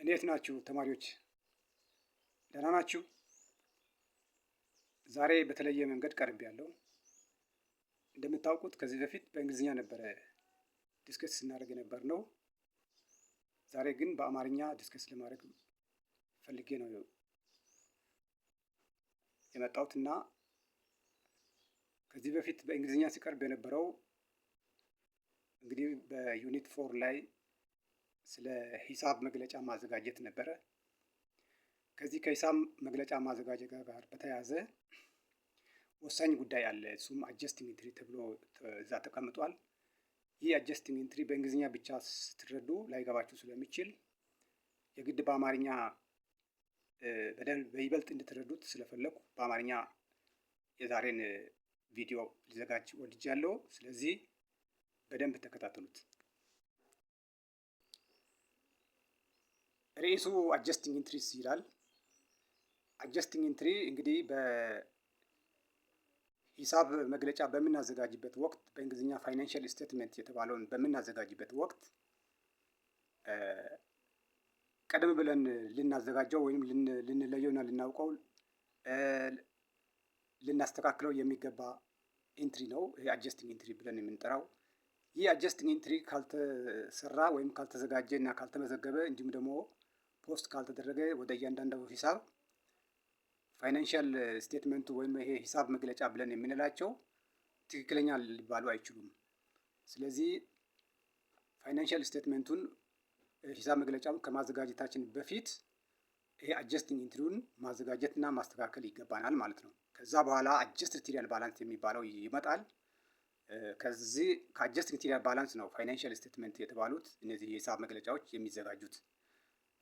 እንዴት ናችሁ ተማሪዎች? ደህና ናችሁ? ዛሬ በተለየ መንገድ ቀርቤያለሁ። እንደምታውቁት ከዚህ በፊት በእንግሊዝኛ ነበረ discuss ስናደርግ የነበርነው። ዛሬ ግን በአማርኛ discuss ለማድረግ ፈልጌ ነው የመጣሁት። እና ከዚህ በፊት በእንግሊዝኛ ሲቀርብ የነበረው እንግዲህ በ unit 4 ላይ ስለ ሂሳብ መግለጫ ማዘጋጀት ነበረ። ከዚህ ከሂሳብ መግለጫ ማዘጋጀት ጋር በተያያዘ ወሳኝ ጉዳይ አለ። እሱም adjusting entry ተብሎ እዛ ተቀምጧል። ይህ adjusting entry በእንግሊዝኛ ብቻ ስትረዱ ላይገባችሁ ስለሚችል የግድ በአማርኛ በደንብ በይበልጥ እንድትረዱት ስለፈለኩ በአማርኛ የዛሬን ቪዲዮ ላዘጋጅ ወድጃለሁ። ስለዚህ በደንብ ተከታተሉት። ርዕሱ adjusting entries ይላል። Adjusting entry እንግዲህ በሂሳብ መግለጫ በምናዘጋጅበት ወቅት፣ በእንግሊዝኛ financial statement የተባለውን በምናዘጋጅበት ወቅት ቀደም ብለን ልናዘጋጀው ወይም ልንለየውና ልናውቀው፣ ልናስተካክለው የሚገባ entry ነው። ይሄ adjusting entry ብለን የምንጠራው። ይህ adjusting entry ካልተሰራ ወይም ካልተዘጋጀ እና ካልተመዘገበ፣ እንዲሁም ደግሞ post ካልተደረገ ወደ እያንዳንዱ ሂሳብ financial statement ኡ ወይም ይሄ ሂሳብ መግለጫ ብለን የምንላቸው ትክክለኛ ሊባሉ አይችሉም። ስለዚህ financial statement ኡን፣ ሂሳብ መግለጫውን ከማዘጋጀታችን በፊት ይሄ adjusting entry ውን ማዘጋጀትና ማስተካከል ይገባናል ማለት ነው። ከዛ በኋላ adjusted trial balance የሚባለው ይመጣል። ከዚህ ከ adjusted trial balance ነው financial statement የተባሉት እነዚህ የሂሳብ መግለጫዎች የሚዘጋጁት።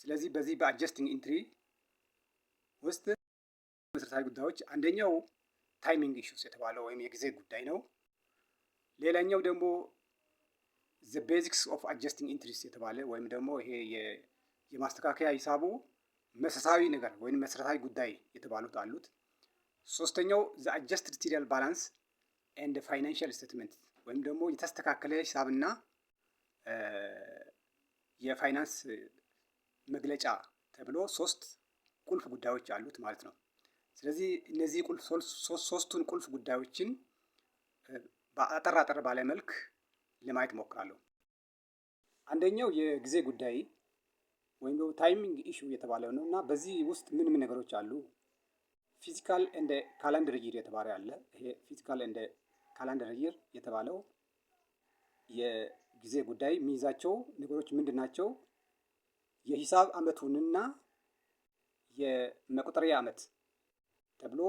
ስለዚህ በዚህ በ adjusting entry ውስጥ መሰረታዊ ጉዳዮች አንደኛው timing issues የተባለው ወይም የጊዜ ጉዳይ ነው። ሌላኛው ደግሞ the basics of adjusting entries የተባለ ወይም ደግሞ ይሄ የማስተካከያ ሂሳቡ መሰረታዊ ነገር ወይም መሰረታዊ ጉዳይ የተባሉት አሉት። ሶስተኛው the adjusted trial balance and financial statement ወይም ደግሞ የተስተካከለ ሂሳብና የፋይናንስ መግለጫ ተብሎ ሶስት ቁልፍ ጉዳዮች አሉት ማለት ነው። ስለዚህ እነዚህ ቁልፍ ሶስቱን ቁልፍ ጉዳዮችን በአጠር አጠር ባለ መልክ ለማየት እሞክራለሁ። አንደኛው የጊዜ ጉዳይ ወይም ደግሞ timing issue የተባለው ነው። እና በዚህ ውስጥ ምን ምን ነገሮች አሉ? Fiscal and calendar year የተባለ አለ። ይሄ fiscal and calendar year የተባለው የጊዜ ጉዳይ የሚይዛቸው ነገሮች ምንድን ናቸው? የሂሳብ አመቱንና የመቁጠሪያ አመት ተብሎ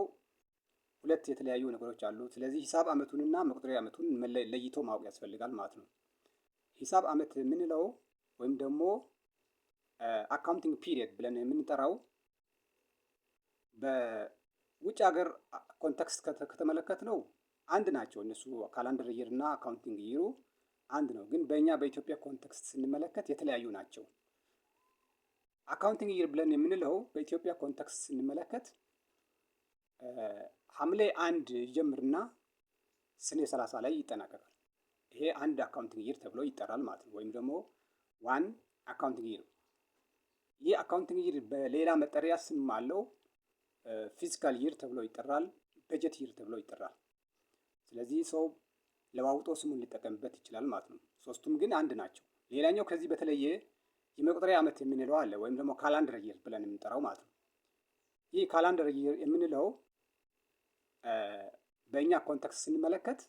ሁለት የተለያዩ ነገሮች አሉ። ስለዚህ ሂሳብ አመቱንና መቁጠሪያ አመቱን ለይቶ ማወቅ ያስፈልጋል ማለት ነው። ሂሳብ አመት የምንለው ወይም ደግሞ accounting period ብለን የምንጠራው በውጭ ሀገር context ከተመለከትነው አንድ ናቸው። እነሱ calendar year እና accounting year ኡ አንድ ነው። ግን በእኛ በኢትዮጵያ context ስንመለከት የተለያዩ ናቸው። Accounting year ብለን የምንለው በኢትዮጵያ context ስንመለከት ሐምሌ 1 ይጀምርና ሰኔ 30 ላይ ይጠናቀቃል። ይሄ አንድ accounting year ተብሎ ይጠራል ማለት ነው። ወይም ደግሞ one accounting year። ይህ accounting year በሌላ መጠሪያ ስም አለው። Fiscal year ተብሎ ይጠራል። Budget year ተብሎ ይጠራል። ስለዚህ ሰው ለዋውጦ ስሙን ሊጠቀምበት ይችላል ማለት ነው። ሶስቱም ግን አንድ ናቸው። ሌላኛው ከዚህ በተለየ የመቁጠሪያ ዓመት የምንለው አለ፣ ወይም ደግሞ calendar year ብለን የምንጠራው ማለት ነው። ይህ calendar year የምንለው በእኛ context ስንመለከት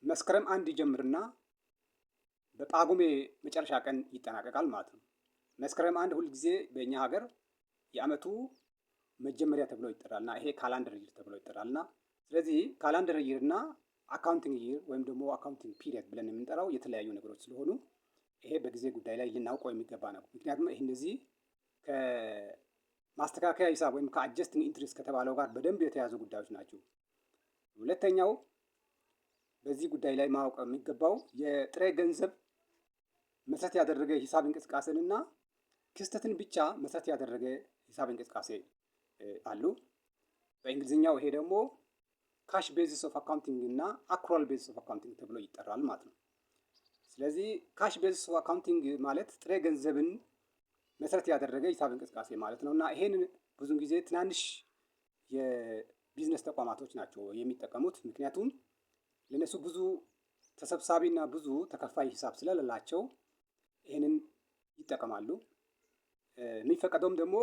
ከመስከረም 1 ይጀምርና በጳጉሜ መጨረሻ ቀን ይጠናቀቃል ማለት ነው። መስከረም 1 ሁልጊዜ በእኛ ሀገር የዓመቱ መጀመሪያ ተብሎ ይጠራል እና ይሄ calendar year ተብሎ ይጠራል። እና ስለዚህ calendar year እና accounting year ወይም ደግሞ accounting period ብለን የምንጠራው የተለያዩ ነገሮች ስለሆኑ ይሄ በጊዜ ጉዳይ ላይ ልናውቀው የሚገባ ነው። ምክንያቱም ይህ እነዚህ ከማስተካከያ ሂሳብ ወይም ከ adjusting entries ከተባለው ጋር በደንብ የተያያዙ ጉዳዮች ናቸው። ሁለተኛው በዚህ ጉዳይ ላይ ማወቅ የሚገባው የጥሬ ገንዘብ መሰረት ያደረገ ሂሳብ እንቅስቃሴን እና ክስተትን ብቻ መሰረት ያደረገ ሂሳብ እንቅስቃሴ አሉ። በእንግሊዝኛው ይሄ ደግሞ cash basis of accounting እና accrual basis of accounting ተብሎ ይጠራል ማለት ነው። ስለዚህ cash basis of accounting የምንለው ስለዚህ cash basis of accounting ማለት ጥሬ ገንዘብን መሰረት ያደረገ ሂሳብ እንቅስቃሴ ማለት ነው እና ይሄንን ብዙን ጊዜ ትናንሽ የቢዝነስ ተቋማቶች ናቸው የሚጠቀሙት። ምክንያቱም ለነሱ ብዙ ተሰብሳቢና ብዙ ተከፋይ ሂሳብ ስለሌላቸው ይህንን ይጠቀማሉ። የሚፈቀደውም ደግሞ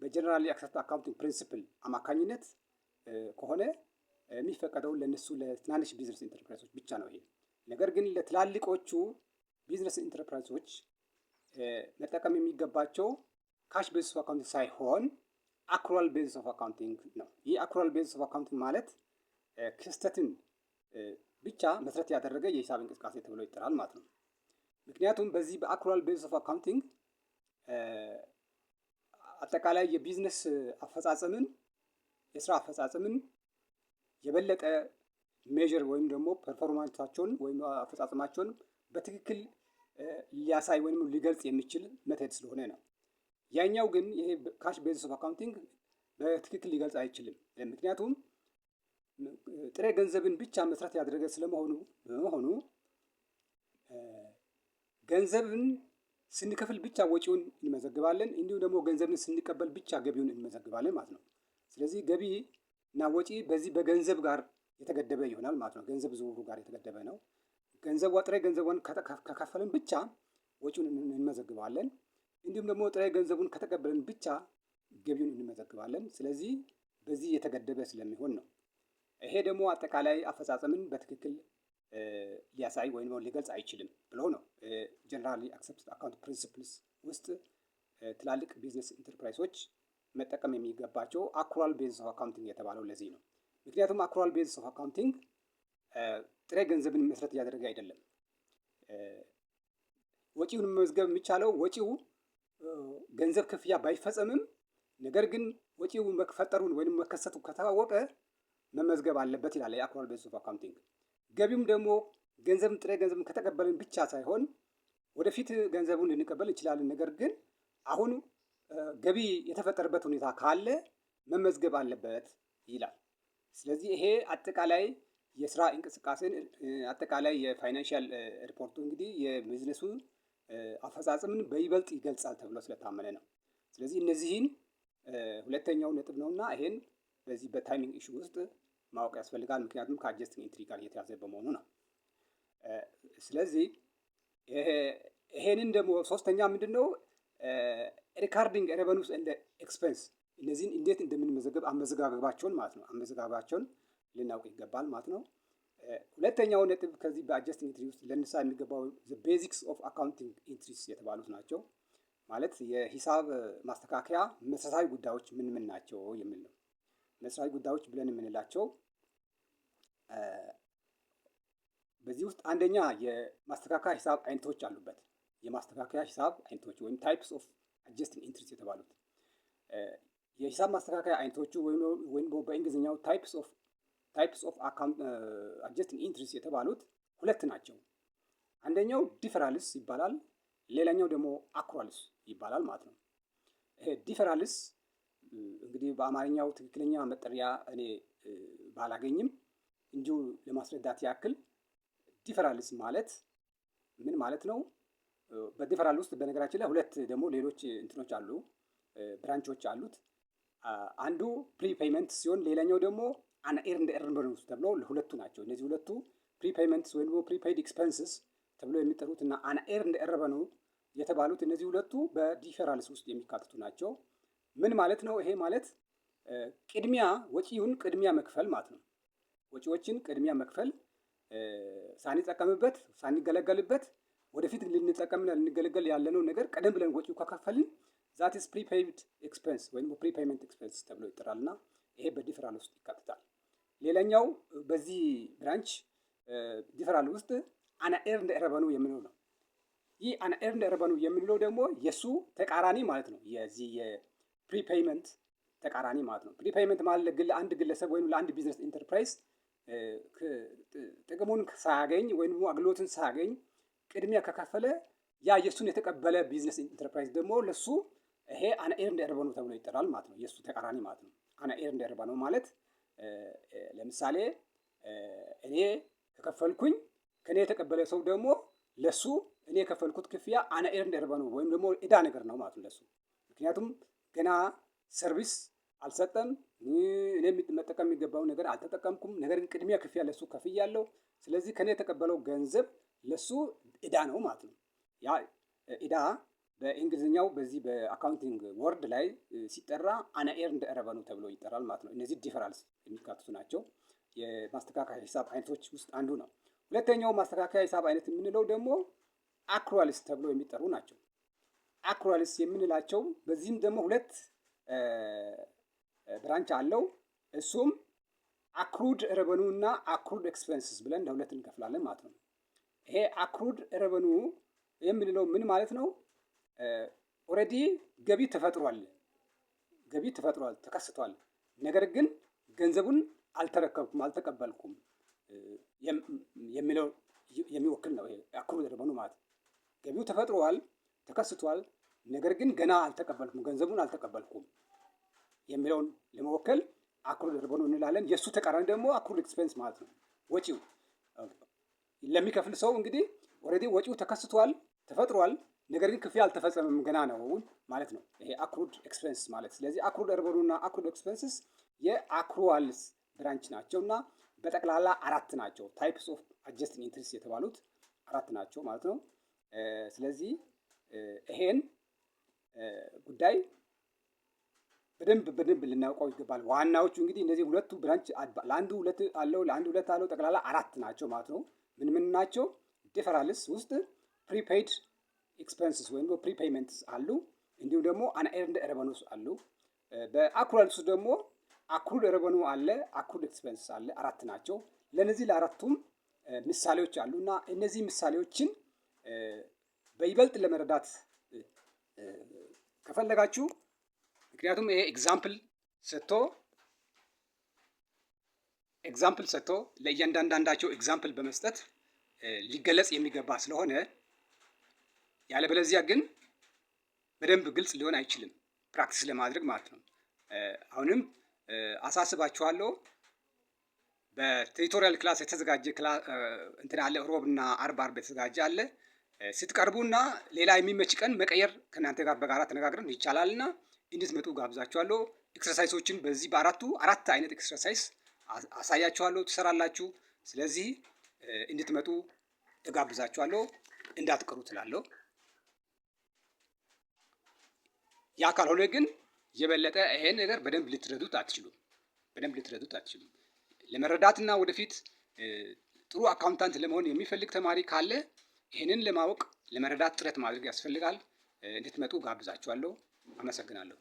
በ generally accepted accounting principle አማካኝነት ከሆነ የሚፈቀደው ለነሱ ለትናንሽ business enterprise ኦች ብቻ ነው ይሄ። ነገር ግን ለትላልቆቹ business enterprise ኦች መጠቀም የሚገባቸው cash basis of accounting ሳይሆን accrual basis of accounting ነው። ይህ accrual basis of accounting ማለት ክስተትን ብቻ መሰረት ያደረገ የሂሳብ እንቅስቃሴ ተብሎ ይጠራል ማለት ነው። ምክንያቱም በዚህ በ accrual basis of accounting አጠቃላይ የቢዝነስ አፈጻጸምን፣ የስራ አፈጻጸምን የበለጠ measure ወይም ደግሞ performance ኣቸውን ወይም አፈጻጸማቸውን በትክክል ሊያሳይ ወይም ሊገልጽ የሚችል method ስለሆነ ነው። ያኛው ግን ይሄ cash basis of accounting በትክክል ሊገልጽ አይችልም። ምክንያቱም ጥሬ ገንዘብን ብቻ መሰረት ያደረገ በመሆኑ ገንዘብን ስንከፍል ብቻ ወጪውን እንመዘግባለን፣ እንዲሁም ደግሞ ገንዘብን ስንቀበል ብቻ ገቢውን እንመዘግባለን ማለት ነው። ስለዚህ ገቢ እና ወጪ በዚህ በገንዘብ ጋር የተገደበ ይሆናል ማለት ነው። ገንዘብ ዝውውሩ ጋር የተገደበ ነው። ገንዘብ ጥሬ ገንዘቡን ከከፈልን ብቻ ወጪውን እንመዘግባለን። እንዲሁም ደግሞ ጥሬ ገንዘቡን ከተቀበልን ብቻ ገቢውን እንመዘግባለን። ስለዚህ በዚህ የተገደበ ስለሚሆን ነው። ይሄ ደግሞ አጠቃላይ አፈጻጸምን በትክክል ሊያሳይ ወይም ሊገልጽ አይችልም ብሎ ነው generally accepted account principles ውስጥ ትላልቅ business enterprise ኦች መጠቀም የሚገባቸው accrual basis of accounting የተባለው ለዚህ ነው። ምክንያቱም accrual basis of accounting ጥሬ ገንዘብን መሰረት እያደረገ አይደለም። ወጪውን መመዝገብ የሚቻለው ወጪው ገንዘብ ክፍያ ባይፈጸምም ነገር ግን ወጪው መፈጠሩን ወይም መከሰቱ ከታወቀ መመዝገብ አለበት ይላል የ accrual basis of accounting። ገቢውም ደግሞ ገንዘብን ጥሬ ገንዘብን ከተቀበልን ብቻ ሳይሆን ወደፊት ገንዘቡን ልንቀበል እንችላለን። ነገር ግን አሁን ገቢ የተፈጠረበት ሁኔታ ካለ መመዝገብ አለበት ይላል። ስለዚህ ይሄ አጠቃላይ የስራ እንቅስቃሴን፣ አጠቃላይ የ financial ሪፖርቱ እንግዲህ የቢዝነሱን አፈጻጸምን በይበልጥ ይገልጻል ተብሎ ስለታመነ ነው። ስለዚህ እነዚህን ሁለተኛው ነጥብ ነውና ይሄን በዚህ በ timing issue ውስጥ ማወቅ ያስፈልጋል። ምክንያቱም ከ adjusting entry ጋር የተያዘ በመሆኑ ነው። ስለዚህ ይሄንን ደግሞ ሶስተኛ ምንድነው? Recording revenues and expense፣ እነዚህን እንዴት እንደምንመዘገብ አመዘጋገባቸውን ማለት ነው። አመዘጋገባቸውን ልናውቅ ይገባል ማለት ነው። ሁለተኛው ነጥብ ከዚህ በ adjusting entry ውስጥ ልናነሳ የሚገባው basics of accounting entries የተባሉት ናቸው። ማለት የሂሳብ ማስተካከያ መሰረታዊ ጉዳዮች ምን ምን ናቸው የሚል ነው። መሰረታዊ ጉዳዮች ብለን የምንላቸው በዚህ ውስጥ አንደኛ የማስተካከያ ሂሳብ አይነቶች አሉበት። የማስተካከያ ሂሳብ አይነቶች ወይም types of adjusting entries የተባሉት፣ የሂሳብ ማስተካከያ አይነቶቹ ወይም በእንግሊዝኛው types of adjusting entries የተባሉት ሁለት ናቸው። አንደኛው deferrals ይባላል። ሌላኛው ደግሞ accruals ይባላል ማለት ነው። ይሄ deferrals እንግዲህ በአማርኛው ትክክለኛ መጠሪያ እኔ ባላገኝም እንዲሁ ለማስረዳት ያክል deferrals ማለት ምን ማለት ነው? በ deferral ውስጥ በነገራችን ላይ ሁለት ደግሞ ሌሎች እንትኖች አሉ፣ branch ኦች አሉት። አንዱ prepayment ሲሆን ሌላኛው ደግሞ unearned revenues ተብሎ ሁለቱ ናቸው። እነዚህ ሁለቱ prepayments ወይም ደግሞ prepaid expenses ተብሎ የሚጠሩት እና unearned revenue የተባሉት እነዚህ ሁለቱ በ deferrals ውስጥ የሚካተቱ ናቸው። ምን ማለት ነው? ይሄ ማለት ቅድሚያ ወጪውን ቅድሚያ መክፈል ማለት ነው። ወጪዎችን ቅድሚያ መክፈል፣ ሳንጠቀምበት፣ ሳንገለገልበት ወደፊት ልንጠቀምና ልንገለገል ያለነው ነገር ቀደም ብለን ወጪው ከከፈልን that is prepaid expense ወይም prepayment expense ተብሎ ይጠራል እና ይሄ በ deferral ውስጥ ይካተታል። ሌላኛው በዚህ branch deferral ውስጥ unearned revenue የምንለው ነው። ይህ unearned revenue የምንለው ደግሞ የእሱ ተቃራኒ ማለት ነው። የዚህ የ prepayment ተቃራኒ ማለት ነው። Prepayment ማለት ለአንድ ግለሰብ ወይም ለአንድ business enterprise ጥቅሙን ሳያገኝ ወይም አገልግሎትን ሳያገኝ ቅድሚያ ከከፈለ ያ የእሱን የተቀበለ business enterprise ደግሞ ለሱ ይሄ unearned revenue ተብሎ ይጠራል ማለት ነው። የእሱ ተቃራኒ ማለት ነው። Unearned revenue ማለት ለምሳሌ እኔ ከከፈልኩኝ ከኔ የተቀበለ ሰው ደግሞ ለሱ እኔ የከፈልኩት ክፍያ unearned revenue ወይም ደግሞ ዕዳ ነገር ነው ማለት ነው ለሱ። ምክንያቱም ገና service አልሰጠም፣ እኔ መጠቀም የሚገባውን ነገር አልተጠቀምኩም። ነገር ግን ቅድሚያ ክፍያ ለሱ ከፍያለሁ። ስለዚህ ከኔ የተቀበለው ገንዘብ ለሱ ዕዳ ነው ማለት ነው። ያ ዕዳ በእንግሊዝኛው በዚህ በ accounting word ላይ ሲጠራ unearned revenue ተብሎ ይጠራል ማለት ነው። እነዚህ deferrals የሚካተቱ ናቸው። የማስተካከያ ሂሳብ አይነቶች ውስጥ አንዱ ነው። ሁለተኛው ማስተካከያ ሂሳብ አይነት የምንለው ደግሞ accruals ተብሎ የሚጠሩ ናቸው። Accruals የምንላቸው በዚህም ደግሞ ሁለት branch አለው። እሱም accrued revenue እና accrued expenses ብለን ለሁለት እንከፍላለን ማለት ነው። ይሄ accrued revenue የምንለው ምን ማለት ነው? Already ገቢ ተፈጥሯል፣ ገቢ ተፈጥሯል፣ ተከስቷል። ነገር ግን ገንዘቡን አልተረከብኩም፣ አልተቀበልኩም የሚለው የሚወክል ነው። ይሄ accrued revenue ማለት ገቢው ተፈጥሯል፣ ተከስቷል፣ ነገር ግን ገና አልተቀበልኩም፣ ገንዘቡን አልተቀበልኩም የሚለውን ለመወከል accrued revenue እንላለን። የእሱ ተቃራኒ ደግሞ accrued expense ማለት ነው። ወጪው ለሚከፍል ሰው እንግዲህ already ወጪው ተከስቷል፣ ተፈጥሯል፣ ነገር ግን ክፍያ አልተፈጸመም ገና ነው ማለት ነው። ይሄ accrued expense ማለት። ስለዚህ accrued revenue እና accrued expenses የ accruals branch ናቸው እና በጠቅላላ አራት ናቸው። Types of adjusting entries የተባሉት አራት ናቸው ማለት ነው። ስለዚህ ይሄን ጉዳይ በደንብ በደንብ ልናውቀው ይገባል። ዋናዎቹ እንግዲህ እነዚህ ሁለቱ branch ለአንዱ ሁለት አለው፣ ለአንዱ ሁለት አለው፣ ጠቅላላ አራት ናቸው ማለት ነው። ምን ምን ናቸው? Deferrals ውስጥ prepaid expenses ወይም prepayments አሉ። እንዲሁም ደግሞ unearned revenues አሉ። በ accruals ውስጥ ደግሞ accrued revenue አለ፣ accrued expenses አለ። አራት ናቸው። ለእነዚህ ለአራቱም ምሳሌዎች አሉ እና እነዚህ ምሳሌዎችን በይበልጥ ለመረዳት ከፈለጋችሁ፣ ምክንያቱም ይሄ example ሰጥቶ ለእያንዳንዳቸው example በመስጠት ሊገለጽ የሚገባ ስለሆነ፣ ያለበለዚያ ግን በደንብ ግልጽ ሊሆን አይችልም፣ practice ለማድረግ ማለት ነው። አሁንም አሳስባችኋለሁ። በ tutorial class የተዘጋጀ እንትን አለ፣ ሮብና አርብ አርብ የተዘጋጀ አለ። ስትቀርቡና ሌላ የሚመች ቀን መቀየር ከእናንተ ጋር በጋራ ተነጋግረን ይቻላልና እንድትመጡ ጋብዛችኋለሁ። Exercise ኦችን በዚህ በአራቱ አራት አይነት exercise አሳያችኋለሁ፣ ትሰራላችሁ። ስለዚህ እንድትመጡ እጋብዛችኋለሁ፣ እንዳትቀሩ ትላለሁ። ያ ካልሆነ ግን የበለጠ ይሄን ነገር በደንብ ልትረዱት አትችሉም። በደንብ ልትረዱት አትችሉም። ለመረዳትና ወደፊት ጥሩ accountant ለመሆን የሚፈልግ ተማሪ ካለ ይህንን ለማወቅ ለመረዳት ጥረት ማድረግ ያስፈልጋል። እንድትመጡ ጋብዛችኋለሁ። አመሰግናለሁ።